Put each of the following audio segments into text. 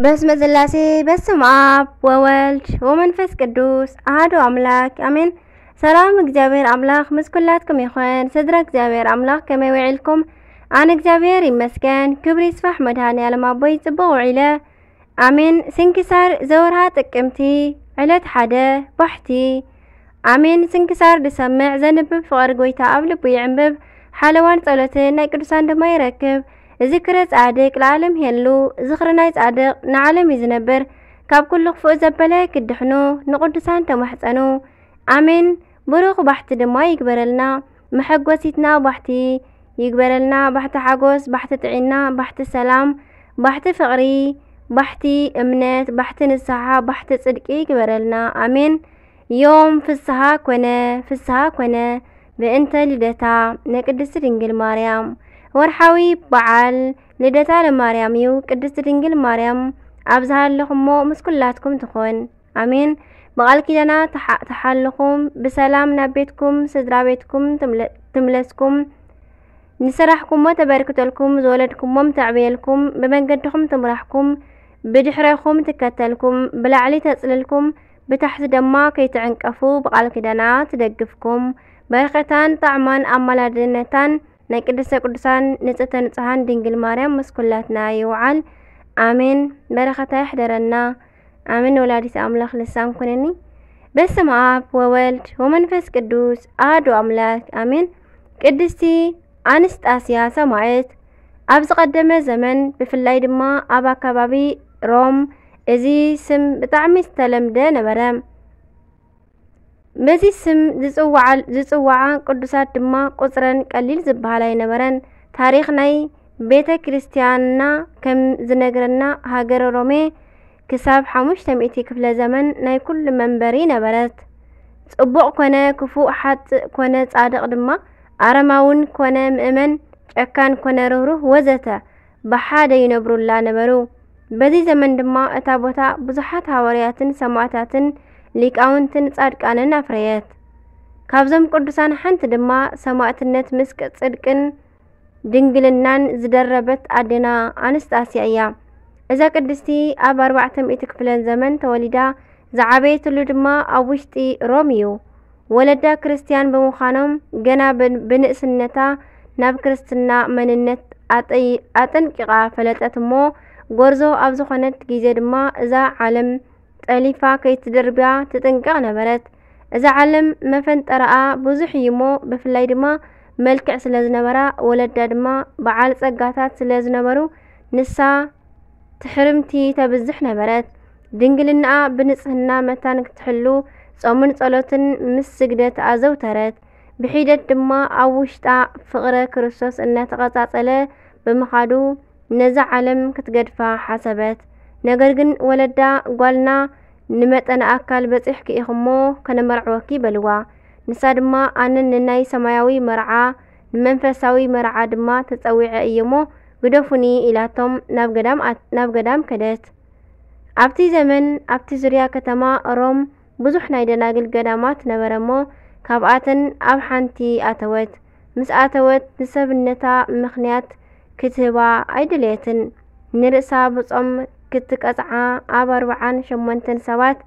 በስመ ስላሴ፣ በስመ ኣብ ወወልድ ወመንፈስ ቅዱስ ኣሐዱ ኣምላክ ኣሜን። ሰላም እግዚኣብሔር ኣምላክ ምስ ኩላትኩም ይኹን። ስድራ እግዚኣብሔር ኣምላክ ከመይ ውዒልኩም? ኣነ እግዚኣብሔር ይመስገን፣ ክብሪ ይስፋሕ መድኃኔ ዓለም ኣቦይ፣ ጽቡቕ ውዒለ። ኣሜን። ስንክሳር ዘወርሃ ጥቅምቲ ዕለት ሓደ ባሕቲ። ኣሜን። ስንክሳር ዝሰምዕ ዘንብብ ፍቕሪ ጎይታ ኣብ ልቡ ይዕንብብ። ሓለዋን ጸሎትን ናይ ቅዱሳን ድማ ይረክብ። ዝክረ ጻድቅ ለዓለም ሄሉ። ዝኽሪ ናይ ጻድቅ ንዓለም እዩ ዝነብር። ካብ ኩሉ ክፉእ ዘበለ ክድሕኑ ንቅዱሳን ተማሕጸኑ። ኣሜን። ብሩኽ ባሕቲ ድማ ይግበረልና። መሐጎሲትና ባሕቲ ይግበረልና። ባሕቲ ሓጎስ፣ ባሕቲ ጥዒና፣ ባሕቲ ሰላም፣ ባሕቲ ፍቕሪ፣ ባሕቲ እምነት፣ ባሕቲ ንስሓ፣ ባሕቲ ጽድቂ ይግበረልና። ኣሜን። ዮም ፍስሃ ኮነ፣ ፍስሃ ኮነ ብእንተ ልደታ ንቅድስቲ ድንግል ማርያም። ወርሓዊ በዓል ልደታ ለማርያም እዩ። ቅድስቲ ድንግል ማርያም ኣብ ዝሃለኹሞ ምስ ኩላትኩም ትኹን። ኣሜን። ብቓል ኪዳና ተሓ-፣ ተሓልኹም፣ ብሰላም ናብ ቤትኩም ስድራ ቤትኩም ትምለ-፣ ትምለስኩም። ንስራሕኩሞ ተበርክተልኩም፣ ዝወለድኩሞም ተዕብየልኩም፣ ብመንገድኹም ትምራሕኩም፣ ብድሕረኹም ትከተልኩም፣ ብላዕሊ ተጽልልኩም፣ ብታሕቲ ድማ ከይትዕንቀፉ ብቓል ኪዳና ትደግፍኩም። በረኸታን ጣዕማን ኣማላድነታን ናይ ቅድስተ ቅዱሳን ንጽህተ ንጹሃን ድንግል ማርያም ምስ ኩላትና ይውዓል። ኣሜን። በረኸታ ይሕደረና። ኣሜን። ወላዲት ኣምላኽ ልሳን ኩነኒ። በስመ ኣብ ወወልድ ወመንፈስ ቅዱስ ኣሐዱ ኣምላክ ኣሜን። ቅድስቲ ኣንስጣስያ ሰማዕት። ኣብ ዝቐደመ ዘመን ብፍላይ ድማ ኣብ ኣከባቢ ሮም እዚ ስም ብጣዕሚ ዝተለምደ ነበረ። በዚ ስም ዝጽውዓ፣ ዝጽውዓ ቅዱሳት ድማ ቁጽረን ቀሊል ዝበሃል ኣይነበረን። ታሪኽ ናይ ቤተ ክርስቲያንና ከም ዝነግረና ሃገረ ሮሜ ክሳብ ሓሙሽተ ሚእቲ ክፍለ ዘመን ናይ ኩሉ መንበሪ ነበረት። ጽቡቕ ኮነ ክፉእ፣ ሓጥእ ኮነ ጻድቕ ድማ፣ ኣረማውን ኮነ ምእመን፣ ጨካን ኮነ ርህሩህ ወዘተ ብሓደ ይነብሩላ ነበሩ። በዚ ዘመን ድማ እታ ቦታ ብዙሓት ሃዋርያትን ሰማዕታትን ሊቃውንትን ጻድቃንን ኣፍረየት። ካብዞም ቅዱሳን ሓንቲ ድማ ሰማዕትነት ምስ ጽድቅን ድንግልናን ዝደረበት ኣዴና ኣንስጣስያ እያ። እዛ ቅድስቲ ኣብ ኣርባዕተ ሚእቲ ክፍለን ዘመን ተወሊዳ፣ ዝዓበየትሉ ድማ ኣብ ውሽጢ ሮም እዩ። ወለዳ ክርስትያን ብምዃኖም ገና ብ-፣ ብንእስነታ ናብ ክርስትና መንነት ኣጠይ-፣ ኣጠንቂቓ ፈለጠት እሞ፣ ጎርዞ ኣብ ዝኾነት ግዜ ድማ እዛ ዓለም ጠሊፋ ከይትድርብያ ትጥንቀቕ ነበረት። እዛ ዓለም መፈንጠራኣ ብዙሕ እዩ እሞ፣ ብፍላይ ድማ መልክዕ ስለ ዝነበራ፣ ወለዳ ድማ በዓል ጸጋታት ስለ ዝነበሩ፣ ንሳ ትሕርምቲ ተብዝሕ ነበረት። ድንግልናኣ ብንጽህና መታን ክትሕሉ፣ ጾምን ጸሎትን ምስ ስግደት ኣዘውተረት። ብሒደት ድማ ኣብ ውሽጣ ፍቕረ ክርስቶስ እናተቐጻጸለ ብምኻዱ፣ ነዛ ዓለም ክትገድፋ ሓሰበት። ነገር ግን ወለዳ፣ "ጓልና፣ ንመጠነ ኣካል በጺሕኪ ኢኺ እሞ ከነመርዕወኪ" በልዋ። ንሳ ድማ፣ "ኣነ ንናይ ሰማያዊ መርዓ፣ ንመንፈሳዊ መርዓ ድማ ተጸዊዐ እየ እሞ ግደፉኒ" ኢላቶም ናብ ገዳም ኣት-፣ ናብ ገዳም ከደት። ኣብቲ ዘመን ኣብቲ ዙርያ ከተማ ሮም ብዙሕ ናይ ደናግል ገዳማት ነበረ እሞ፣ ካብኣተን ኣብ ሓንቲ ኣተወት። ምስ ኣተወት፣ ንሰብነታ ምኽንያት ክትህባ ኣይደለየትን። ንርእሳ ብጾም ክትቀጽዓ፣ ኣብ ኣርብዓን ሸሞንተን ሰባት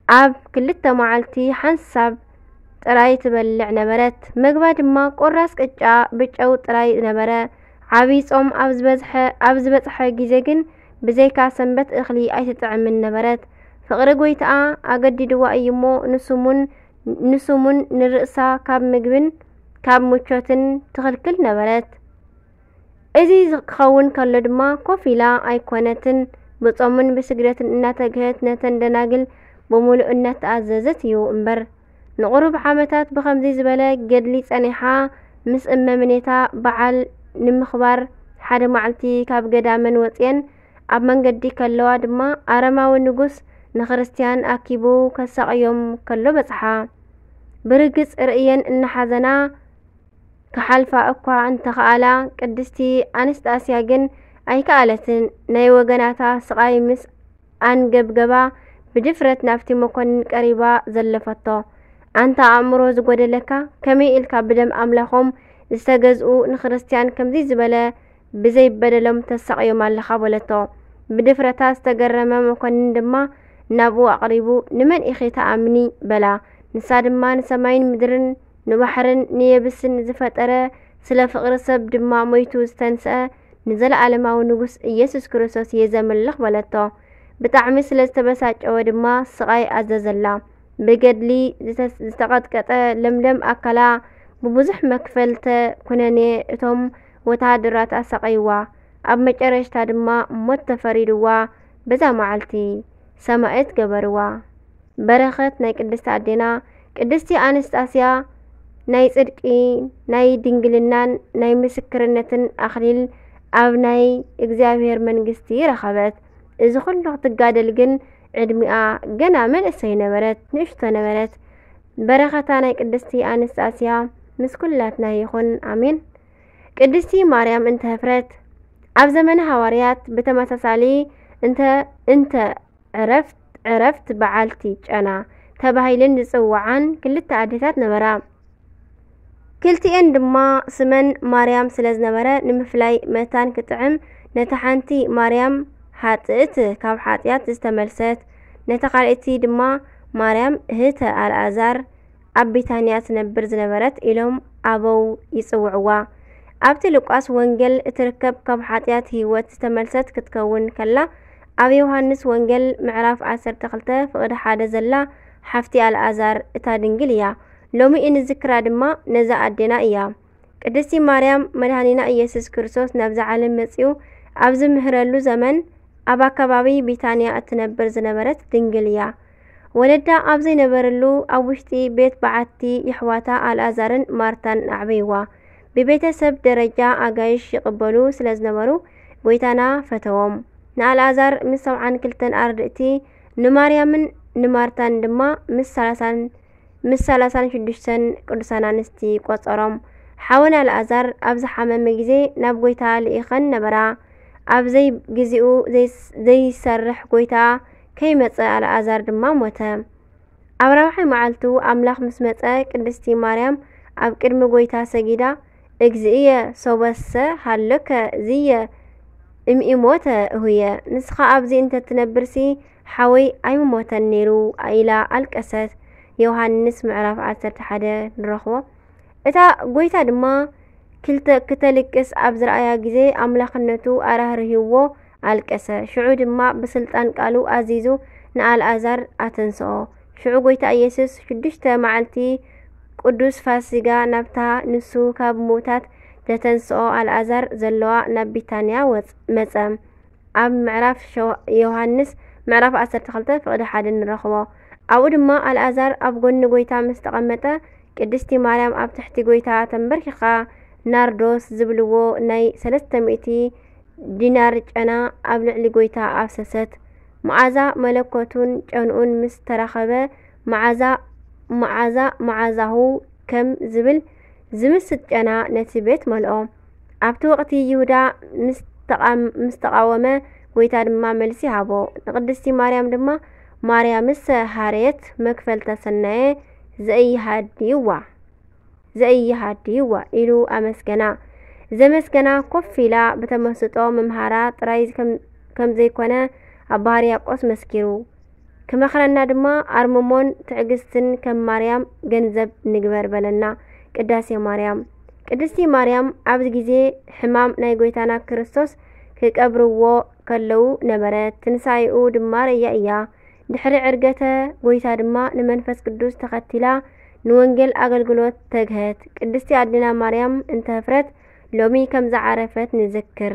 ኣብ ክልተ መዓልቲ ሓንሳብ ጥራይ ትበልዕ ነበረት። መግባ ድማ ቁራስ ቅጫ ብጨው ጥራይ ነበረ። ዓብዪ ጾም ኣብ ዝበዝሐ፣ ኣብ ዝበጽሐ ግዜ ግን ብዘይካ ሰንበት እኽሊ ኣይትጥዕምን ነበረት። ፍቕሪ ጎይታኣ ኣገዲድዋ እዩ እሞ ንስሙን፣ ንስሙን ንርእሳ ካብ ምግብን ካብ ምቾትን ትኽልክል ነበረት። እዚ ክኸውን ከሎ ድማ ኮፍ ኢላ ኣይኮነትን፣ ብጾምን ብስግደትን እናተግህት ነተን ደናግል ብምሉእነት ተኣዘዘት እዩ እምበር። ንቑሩብ ዓመታት ብኸምዚ ዝበለ ገድሊ ጸኒሓ፣ ምስ እመምኔታ በዓል ንምኽባር ሓደ መዓልቲ ካብ ገዳመን ወጽየን ኣብ መንገዲ ከለዋ ድማ ኣረማዊ ንጉስ ንክርስትያን ኣኪቡ ከሳቕዮም ከሎ በጽሓ። ብርግጽ ርእየን እናሓዘና ክሓልፋ እኳ እንተኸኣላ፣ ቅድስቲ ኣንስጣስያ ግን ኣይከኣለትን። ናይ ወገናታ ስቓይ ምስ ኣንገብገባ፣ ብድፍረት ናብቲ መኮንን ቀሪባ ዘለፈቶ። "ኣንታ ኣእምሮ ዝጎደለካ፣ ከመይ ኢልካ ብደም ኣምላኾም ዝተገዝኡ ንክርስትያን ከምዚ ዝበለ ብዘይበደሎም ተሳቕዮም ኣለኻ?" በለቶ። ብድፍረታ ዝተገረመ መኮንን ድማ ናብኡ ኣቕሪቡ፣ "ንመን ኢኺ ትኣምኒ?" በላ። ንሳ ድማ፣ "ንሰማይን ምድርን ንባሕርን ንየብስን ዝፈጠረ፣ ስለ ፍቕሪ ሰብ ድማ ሞይቱ ዝተንስአ ንዘለኣለማዊ ንጉስ ኢየሱስ ክርስቶስ እየ ዘምልኽ" በለቶ። ብጣዕሚ ስለ ዝተበሳጨወ ድማ ስቓይ ኣዘዘላ። ብገድሊ ዝተ-፣ ዝተቐጥቀጠ ለምለም ኣካላ ብብዙሕ መክፈልተ ኩነኔ እቶም ወተሃደራት ኣሳቐይዋ። ኣብ መጨረሽታ ድማ ሞት ተፈሪድዋ፣ በዛ መዓልቲ ሰማእት ገበርዋ። በረኸት ናይ ቅድስቲ ኣዴና ቅድስቲ ኣንስጣስያ ናይ ጽድቂ፣ ናይ ድንግልናን ናይ ምስክርነትን ኣኽሊል ኣብ ናይ እግዚኣብሔር መንግስቲ ረኸበት። እዚ ኩሉ ክትጋደል ግን ዕድሚኣ ገና መንእሰይ ነበረት፣ ንእሽቶ ነበረት። በረኸታ ናይ ቅድስቲ ኣንስጣስያ ምስ ኩላትና ይኹን። ኣሜን። ቅድስቲ ማርያም እንተ ህፍረት። ኣብ ዘመነ ሃዋርያት ብተመሳሳሊ እንተ፣ እንተ ዕረፍት፣ ዕረፍት በዓልቲ ጨና ተባሂለን ዝጽውዓን ክልተ ኣዴታት ነበራ። ክልቲኤን ድማ ስመን ማርያም ስለ ዝነበረ ንምፍላይ መታን ክጥዕም፣ ነታ ሓንቲ ማርያም ሃጥእት ካብ ሓጢኣት ዝተመልሰት፣ ነታ ካልኣይቲ ድማ ማርያም እህተ ኣልኣዛር ኣብ ቢታንያ ትነብር ዝነበረት ኢሎም ኣበው ይጽውዕዋ። ኣብቲ ሉቃስ ወንጌል እትርከብ ካብ ሓጢኣት ህይወት ዝተመልሰት ክትከውን ከላ፣ ኣብ ዮሃንስ ወንጌል ምዕራፍ ዓሰርተ ክልተ ፍቕዲ ሓደ ዘላ ሓፍቲ ኣልኣዛር እታ ድንግል እያ። ሎሚ እንዝክራ ድማ ነዛ ኣዴና እያ። ቅድስቲ ማርያም መድኃኒና ኢየሱስ ክርስቶስ ናብዛ ዓለም መጺኡ ኣብ ዝምህረሉ ዘመን ኣብ ኣከባቢ ቢታንያ እትነብር ዝነበረት ድንግል እያ። ወለዳ ኣብ ዘይነበረሉ ኣብ ውሽጢ ቤት በዓቲ የሕዋታ ኣልኣዛርን ማርታን ኣዕበይዋ። ብቤተሰብ ደረጃ ኣጋይሽ ይቕበሉ ስለ ዝነበሩ ጎይታና ፈተዎም። ንኣልኣዛር ምስ ሰብዓን ክልተን ኣርድእቲ ንማርያምን ንማርታን ድማ ምስ ሰላሳን ምስ ሰላሳን ሽዱሽተን ቅዱሳን ኣንስቲ ቆጸሮም። ሓወን ኣልኣዛር ኣብ ዝሓመመ ግዜ ናብ ጎይታ ልኢኸን ነበራ። ኣብ ዘይግዜኡ ዘይስ-፣ ዘይሰርሕ ጎይታ ከይመጸ ኣልኣዛር ድማ ሞተ። ኣብ ራብዓይ መዓልቱ ኣምላኽ ምስ መጸ ቅድስቲ ማርያም ኣብ ቅድሚ ጎይታ ሰጊዳ፣ "እግዚእየ ሶበሰ ሃለከ ዝየ እምኢሞተ እሁየ፣ ንስኻ ኣብዚ እንተ ትነብርሲ ሓወይ ኣይምሞተን ነይሩ" ኢላ ኣልቀሰት። ዮሃንስ ምዕራፍ ዓሰርተ ሓደ ንረኽቦ። እታ ጎይታ ድማ ክልተ-፣ ክተልቅስ ኣብ ዝረኣያ ግዜ ኣምላኽነቱ ኣራህርህዎ ኣልቀሰ። ሽዑ ድማ ብስልጣን ቃሉ ኣዚዙ ንኣልኣዛር ኣተንስኦ። ሽዑ ጎይታ ኢየሱስ ሽዱሽተ መዓልቲ ቅዱስ ፋሲጋ ናብታ ንሱ ካብ ምዉታት ዘተንስኦ ኣልኣዛር ዘለዋ ናብ ቢታንያ ወጽ-፣ መጸ። ኣብ ምዕራፍ ሸው-፣ ዮሃንስ ምዕራፍ ዓሰርተ ክልተ ፍቕዲ ሓደ ንረኽቦ። ኣብኡ ድማ ኣልኣዛር ኣብ ጎኒ ጎይታ ምስ ተቐመጠ፣ ቅድስቲ ማርያም ኣብ ትሕቲ ጎይታ ተንበርኪኻ ናርዶስ ዝብልዎ ናይ ሰለስተ ሚእቲ ዲናር ጨና ኣብ ልዕሊ ጎይታ ኣፍሰሰት። መዓዛ መለኮቱን ጨንኡን ምስ ተራኸበ፣ መዓዛ፣ መዓዛ፣ መዓዛሁ ከም ዝብል ዝምስጥ ጨና ነቲ ቤት መልኦ። ኣብቲ ወቕቲ ይሁዳ ምስ ተቓም-፣ ምስ ተቓወመ፣ ጎይታ ድማ መልሲ ሃቦ። ንቅድስቲ ማርያም ድማ፣ "ማርያምሰ ሃረየት መክፈልተ ሰናየ ዘኢሃድይዋ፣ ዘኢሃድይዋ" ኢሉ ኣመስገና። ዘመስገና ኮፍ ኢላ ብተመስጦ ምምሃራ ጥራይ ከም፣ ከም ዘይኮነ ኣባ ሕርያቆስ መስኪሩ። ክመኽረና ድማ ኣርምሞን ትዕግስትን ከም ማርያም ገንዘብ ንግበር በለና። ቅዳሴ ማርያም። ቅድስቲ ማርያም ኣብዚ ግዜ ሕማም ናይ ጎይታና ክርስቶስ ክቀብርዎ ከለዉ ነበረት፣ ትንሳኤኡ ድማ ርእያ እያ። ድሕሪ ዕርገተ ጎይታ ድማ ንመንፈስ ቅዱስ ተኸቲላ ንወንጌል ኣገልግሎት ተግሀት። ቅድስቲ ኣዴና ማርያም እንተ ህፍረት ሎሚ ከም ዝዓረፈት ንዝክር።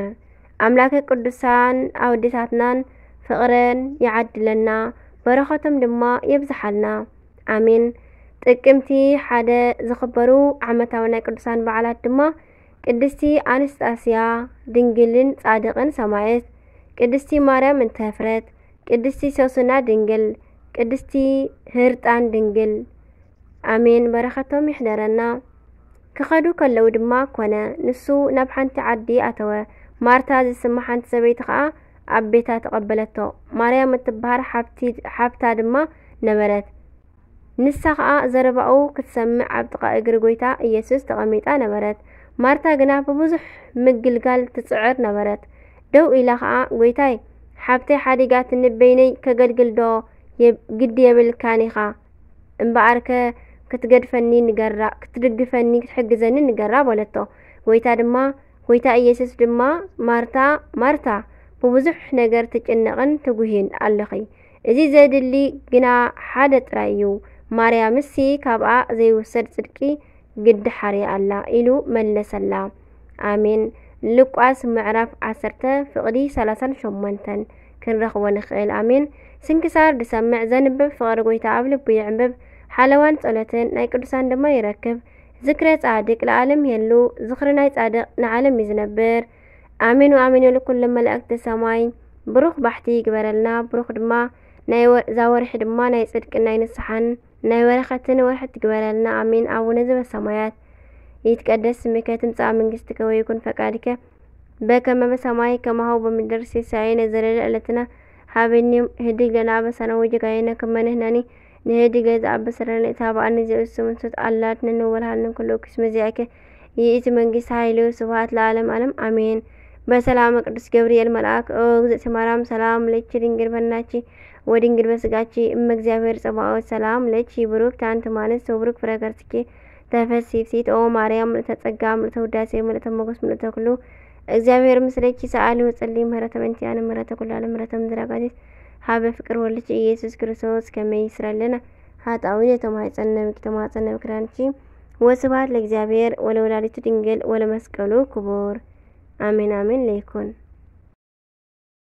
ኣምላከ ቅዱሳን ኣወዴታትናን ፍቕረን ይዓድለና፣ በረኸቶም ድማ የብዝሓልና። ኣሜን። ጥቅምቲ ሓደ ዝኽበሩ ዓመታዊ ናይ ቅዱሳን በዓላት ድማ ቅድስቲ ኣንስጣስያ ድንግልን ጻድቕን ሰማዕት፣ ቅድስቲ ማርያም እንተ ህፍረት፣ ቅድስቲ ሶስና ድንግል፣ ቅድስቲ ህርጣን ድንግል። ኣሜን። በረኸቶም ይሕደረና። ክኸዱ ከለዉ ድማ ኮነ፣ ንሱ ናብ ሓንቲ ዓዲ ኣተወ። ማርታ ዝስማ ሓንቲ ሰበይቲ ኸኣ ኣብ ቤታ ተቐበለቶ። ማርያም እትበሃል ሓብቲ-፣ ሓብታ ድማ ነበረት። ንሳ ኸኣ ዘረባኡ ክትሰምዕ ኣብ ጥቓ እግሪ ጐይታ ኢየሱስ ተቐሚጣ ነበረት። ማርታ ግና ብብዙሕ ምግልጋል ትጽዕር ነበረት። ደው ኢላ ኸኣ፣ "ጐይታይ፣ ሓብተይ ሓዲጋትኒ በይነይ ከገልግል ዶ የብ-፣ ግዲ የብልካን ኢኻ? እምበኣርከ ክትገድፈኒ ንገራ፣ ክትድግፈኒ፣ ክትሕግዘኒ ንገራ በለቶ። ጎይታ ድማ፣ ጎይታ ኢየሱስ ድማ፣ ማርታ፣ ማርታ፣ ብብዙሕ ነገር ትጭነቕን ትጉህይን ኣለኺ። እዚ ዘድሊ ግና ሓደ ጥራይ እዩ። ማርያምሲ ካብኣ ዘይውሰድ ጽድቂ ግዲ ሓርያ ኣላ ኢሉ መለሰላ። ኣሜን። ሉቃስ ምዕራፍ ዓሰርተ ፍቕዲ ሰላሳን ሸሞንተን ክንረኽቦ ንኽእል። ኣሜን። ስንክሳር ድሰምዕ ዘንብብ ፍቕሪ ጎይታ ኣብ ልቡ ይዕንብብ። ሓለዋን ጸሎትን ናይ ቅዱሳን ድማ ይረክብ። ዝክረ ጻድቅ ለዓለም የሉ። ዝኽሪ ናይ ጻድቅ ንዓለም እዩ ዝነብር። ኣሜን ወኣሜን የሉ ኩሎም መላእክቲ ሰማይ። ብሩኽ ባሕቲ ይግበረልና። ብሩኽ ድማ ናይ ወ-፣ እዛ ወርሒ ድማ ናይ ጽድቅን ናይ ንስሓን ናይ በረኸትን ወርሒ ትግበረልና። ኣሜን። ኣቡነ ዘበሰማያት ይትቀደስ ስምከ ትምጻእ መንግስትከ ወይኩን ፈቃድከ በከመ በሰማይ ከማሁ በምድር። ሲሳየነ ዘለለ ዕለትና ሀበኒ ህድግ ለነ አበሳነ ወጌጋየነ ከመ ንሕነኒ ንህድግ ለዘአበሰ ለነ ኢታብአኒ። ዘእሱ ምንሱት አላት ነንወልሃልን ኩሉ ኪስ መዚአከ ይእቲ መንግስት ኃይሉ ስብሐት ለዓለም ዓለም አሜን። በሰላም ቅዱስ ገብርኤል መልአክ ኦ እግዝእቲ ማርያም ሰላም ለኪ ድንግል በድናኪ ወድንግል በስጋኪ እመ እግዚአብሔር ጸባኦት ሰላም ለኪ ብሩክት አንቲ እምአንስት ወብሩክ ፍሬ ከርሥኪ ተፈሲ ፍሲት ኦ ማርያም ምልእተ ጸጋ ምልእተ ውዳሴ ምልእተ ሞገስ ምልእተ ኩሉ እግዚአብሔር ምስለኪ ሰአሊ ወጸሊ ምህረተ በእንቲአነ ምህረተ ኩሉ ዓለም ምህረተ ምድራጋቲት ሀበ ፍቅር ወልድኪ ኢየሱስ ክርስቶስ ከመ ይስረለነ ኃጣውኢነ ተማይጸነ ብኪ ተማጸነ ብክራንኪ። ወስብሐት ለእግዚአብሔር ወለወላዲቱ ድንግል ወለመስቀሉ ክቡር። አሜን አሜን ለይኩን።